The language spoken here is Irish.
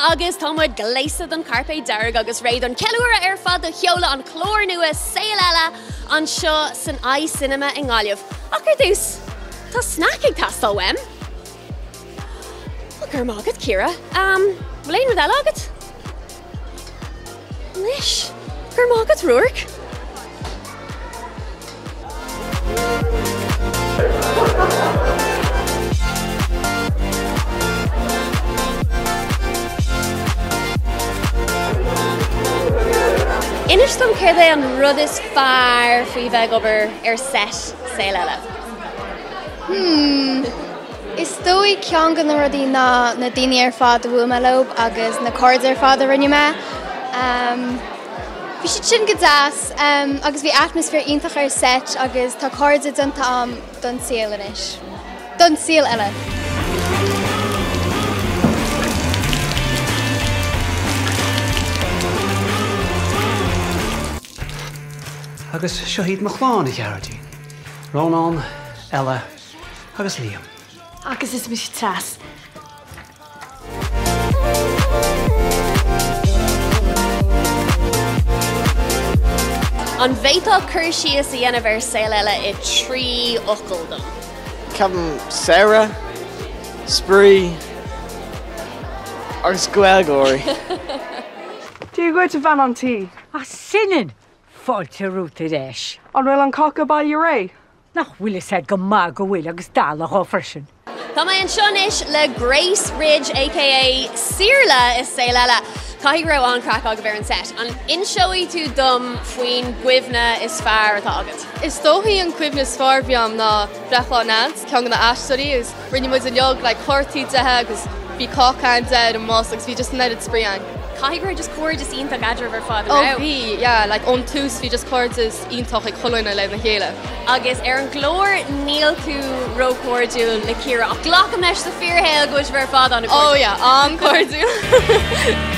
agus tá muid gléasta don chairpéad dearg agus réidh don cheiliúradh ar fad do sheoladh an chláir nua Saol Ella anseo san iCinema i nGaillimh. Ach ar dtús, tá snack ag teastáil uaim. Go raibh maith agat, Ciara. Bhfuil aon rud eile agat? Anois, go raibh maith agat, Ruairc. Inis dom céard é an rud is fearr faoi bheith ag obair ar set Saol Ella? Hmm. Is dóigh ceann de na rudaí ná na daoine ar fad a bhuail mé leo agus na cairde ar fad a rinne mé. Bhí siad sin go deas agus bhí atmaisféar iontach ar set agus tá cairde déanta agam don saol anois. Don saol eile. Agus seo iad mo chlann, a Ghearóidín. Rónán, Ella agus Liam. Agus is mise Treas. An bhféadfá cur síos a dhéanamh ar Saol Ella i dtrí fhocal dom? Ceapaim samhradh, spraoi agus Gaelgáirí. Dia dhuit, a bhean an tí. A Soineann! Fáilte romhat ar ais. An bhfuil an cáca baile réidh? Nach bhfuil fhios a'd go maith go bhfuil agus dalladh dhó freisin. Tá mé anseo anois le Grace Ridge aka Saorla i Saol Ella. Caithfidh go raibh an-chraic agaibh ar an set. An inseoidh tú dom faoin gcuimhne is fearr atá agat? Is dóichí an cuimhne is fearr a bhí a'm ná breithlá Nance, ceann de na aisteoirí agus Rinne muid uilig like cártaí dithe agus bhí cáca ann di ar an mbus agus bhí just an oiread spraoi ann. Caithfidh go raibh just cairdeas iontach eadraibh ar fad, an Oh raibh? bhí, yeah, like ón tús bhí just cairdeas iontach ag chuile dhuine lena chéile. Agus ar an gclár níl tú róchairdiúil le Ciara ach glacaim leis sa fíorshaol go bhfuil sibh ar fad an-chairdiúil. Oh yeah, an-chairdiúil.